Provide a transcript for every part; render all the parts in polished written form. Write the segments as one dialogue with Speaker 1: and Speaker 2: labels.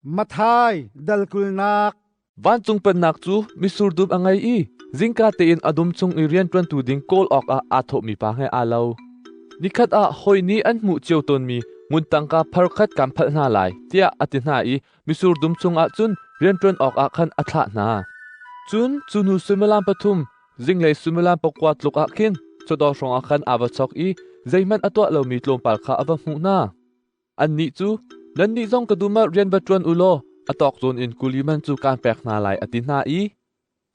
Speaker 1: Matthai dal 20.
Speaker 2: Vancung pennak cu mitsur dum a ngei i zingka tein a dum chung i rianṭuantu ding kawl awkah aa thawhmi pa he aa lo. Nikhat ah hawi nih an hmuh cio tawnmi ngun tangka phar khat kaan phalh hna lai, tiah a ti hna i mitsur dum chungah cun rianṭuan awkah khan a thlah hna. Cun cu hnu suimilam pathum, zinglei suimilam pakua tluk ah khin chawdawr hrawngah khan aa va chawk i zeihmanh a tuah lomi tlawmpal kha a va hmuh hna. Annih cu, “Nannih zong ka dum ah rian va ṭuan u law a tawk zawn in kuli man cu kaan pek hna lai,” a ti hna i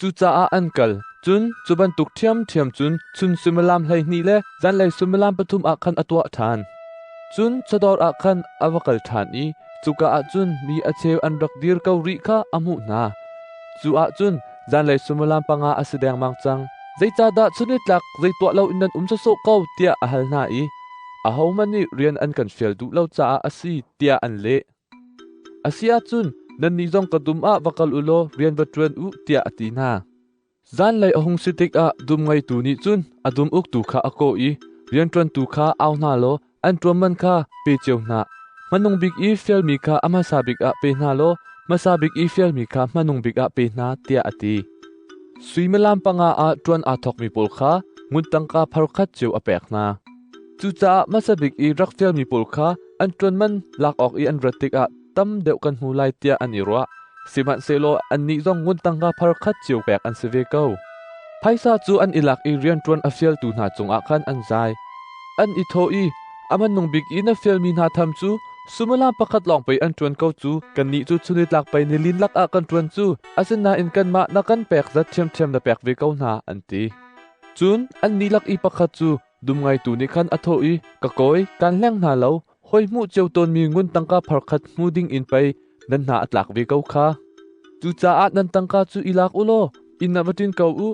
Speaker 2: cucaah an kal. Cun cu bantuk ṭhiamṭhiam cun chun suimilam 12 le zanlei suimilam pathum ah khan a tuah ṭhan. Cun chawdawr ah khan a va kal ṭhan i cuka ah cun mi a cheu an rak dir ko rih kha a hmuh hna. Cu ah cun zanlei suimilam panga a si dengmang cang. Zeicahdah chun nitlak zei tuah loin nan um sawsawh ko tiah a hal hna i ahohmanh nih rian an kan fial duh lo caah a si tiah an leh. A si ahcun nannih zong ka dum ah va kal u law rian va ṭuan u tiah a ti hna. Zanlei a hung si tikah dum ngeitu nih cun a dum uktu kha a kawh i rianṭuantu kha au hna law an ṭuan man kha pe cio hna. Hmanung bik i fialmi kha a hmasa bik ah pe hna law hmasa bik i fialmi kha hmanung bik ah pe hna tiah a ti. Suimilam panga ah ṭuan aa thawkmi pawl kha ngun tangka phar khat cio a pek hna. Cucaah hmasa bik i rak fialmi pawl kha an ṭuan man lak awk i an rat tikah tam deuh kan hmu lai tiah an i ruah. Sihmanhsehlaw annih zong ngun tangka phar khat cio pek an si ve ko. Phaisa cu an i lak i rianṭuan a fialtu hna cungah khan an zai. An i thawh i, A hmanung bik i na fialmi hna tham cu suimilam pakhat lawng pei an ṭuan ko cu, kannih cu chunitlak pei nilin lakah kan ṭuan cu, asinain kanmah na kan pek zat ṭhiamṭhiam na pek ve ko hna, an ti. Cun annih lak i pakhat cu dum ngaitu nih khan a thawh i, Ka kawi, kaan hleng hna lo, hawi hmuh cio tawnmi ngun tangka phar khat hmu ding in pei nan hna a tlak ve ko kha. Cucaah nan tangka cu i lak u law inn ah va ṭin ko u.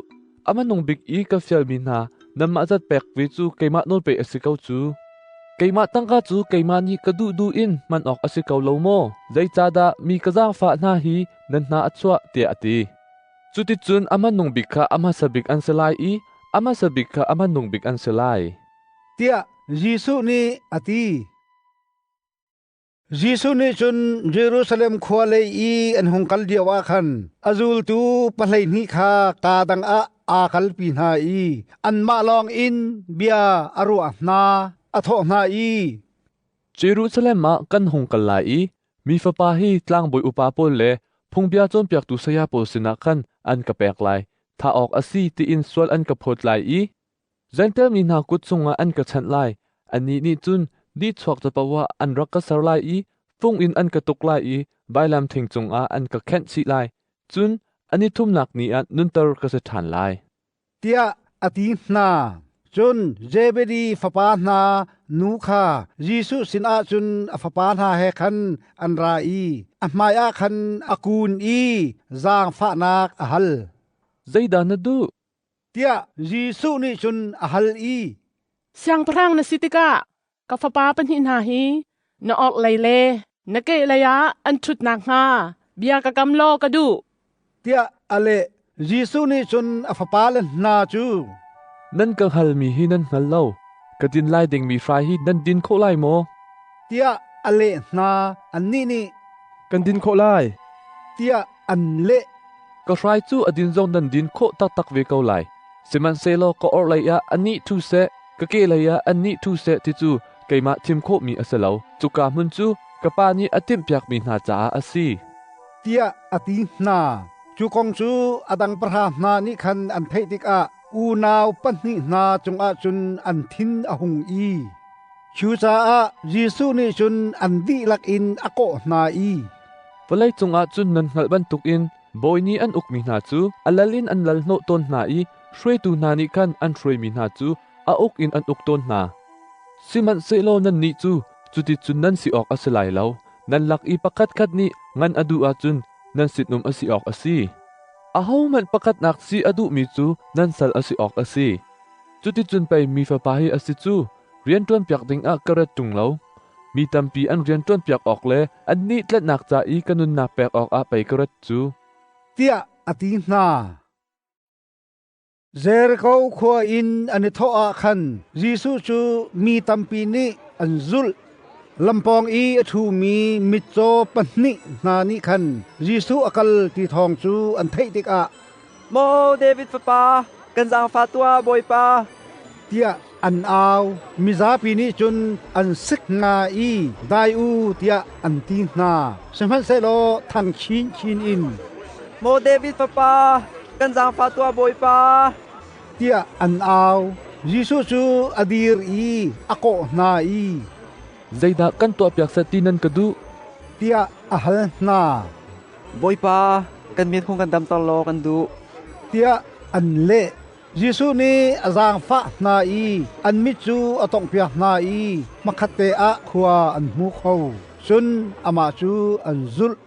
Speaker 2: A hmanung bik i ka fialmi hna nanmah zat pek ve cu keimah nawl pei a si ko cu. Keimah tangka cu keimah nih ka duhduh in hman awk a si ko lo maw? Zeicahdah mi ka zaangfah hna hi nan hna a chuah tiah a ti. Cuticun a hmanung bik kha a hmasa bik an si lai i a hmasa bik kha a hmanung bik an si lai.
Speaker 1: Tiah Jesuh nih a ti. Jesuh nih cun Jerusalem khua lei i an hung kal lio ah khan a zultu 12 kha kaa dang ah aa kalpi hna i anmah lawng in bia a ruah hna, a thawh hna i,
Speaker 2: Jerusalem ah kan hung kal lai i mi Fapa hi tlangbawi upa pawl le phungbia cawnpiaktu saya pawl sinah khan an ka pek lai. Thah awk a si tiin sual an ka phawt lai i Jentail mi hna kut chungah an ka chanh lai. Annih nih cun nihchuak capo ah an rak ka ser lai i fung in an ka tuk lai i vailam thing cungah an ka khenh chih lai. Cun an i thumnak ni ah nunter ka si ṭhan lai.
Speaker 1: Tiah a ti hna. Cun Zebedi fapa hna nu kha Jesuh sinah cun a fapa hna he khan an ra i a hmaiah khan a kun i zaangfahnak a hal.
Speaker 2: Zeidah na duh?
Speaker 1: Tiah Jesuh nih cun a hal i,
Speaker 3: Siangpahrang na si tikah ka fapa pahnih hna hi na orhlei le na kehlei ah an ṭhut nakhnga bia ka kam law ka duh.
Speaker 1: Tiah a leh. Jesuh nih cun a fapale hna cu,
Speaker 2: Nan ka hngalmi hi nan hngal lo. Ka din lai dingmi hrai hi nan din khawh lai maw?
Speaker 1: Tiah a leh hna. Annih nih,
Speaker 4: Kan din khawh lai,
Speaker 1: tiah an leh.
Speaker 2: Ka hrai cu a din zong nan din khawh taktak ve ko lai. Sihmanhsehlaw ka orhlei ah anih ṭhu seh, ka kehlei ah annih ṭhu seh ti cu keimah thim khawhmi a si lo. Cuka hmun cu ka Pa nih a timhpiakmi hna caah a si.
Speaker 1: Tiah a ti hna. Cu kong cu a dang pahra hna nih khan an theih tikah unau pahnih hna cungah cun an thin a hung i cucaah Jesuh nih cun an dihlak in a kawh hna i,
Speaker 2: Vawlei cungah cun nan hngalh bantukin bawi nih an ukmi hna cu a lal in an lal hnawh tawn hna i hruaitu hna nih khan an hruaimi hna cu a uk in an uk tawn hna. Sihmanhsehlaw nannih cu cuticun nan si awk a si lai lo. Nan lak i pakhatkhat nih ngan a duh ahcun nan sinum a si awk a si. Ahohmanh pakhatnak si a duhmi cu nan sal a si awk a si. Cuticun pei mi Fapa hi a si cu rianṭuanpiak dingah ka rat ṭung lo. Mi tampi an rian ṭuanpiak awk le annih tlanhnak ca i ka nunnak pek awkah pei ka rat cu.
Speaker 1: Tiah a ti hna. Jericho khua in an i thawh ah khan Jesuh cu mi tampi nih an zulh. Lampawng i a ṭhumi mitcaw pahnih hna nih khan Jesuh a kal ti thawng cu an theih tikah,
Speaker 4: "Maw David fapa, kan zaangfah tuah, Bawipa,"
Speaker 1: tiah an au. Mizapi nih cun an sik hna i, "Dai u," tiah an ti hna. Sihmanhsehlaw thang chinchin in,
Speaker 4: "Maw David fapa, kan zaangfah tuah, Bawipa,"
Speaker 1: tiah an au. Jesuh cu a dir i a kawh hna i,
Speaker 2: "Zeidah kan tuahpiak seh ti nan ka duh?"
Speaker 1: tiah a hal hna.
Speaker 4: "Bawipa, kan mit hung kan damter law kan duh,"
Speaker 1: tiah an leh. Jesuh nih a zaangfah hna i an mit cu a tawnghpiak hna i hmakhatte ah khua an hmu kho. Cun amah cu an zulh.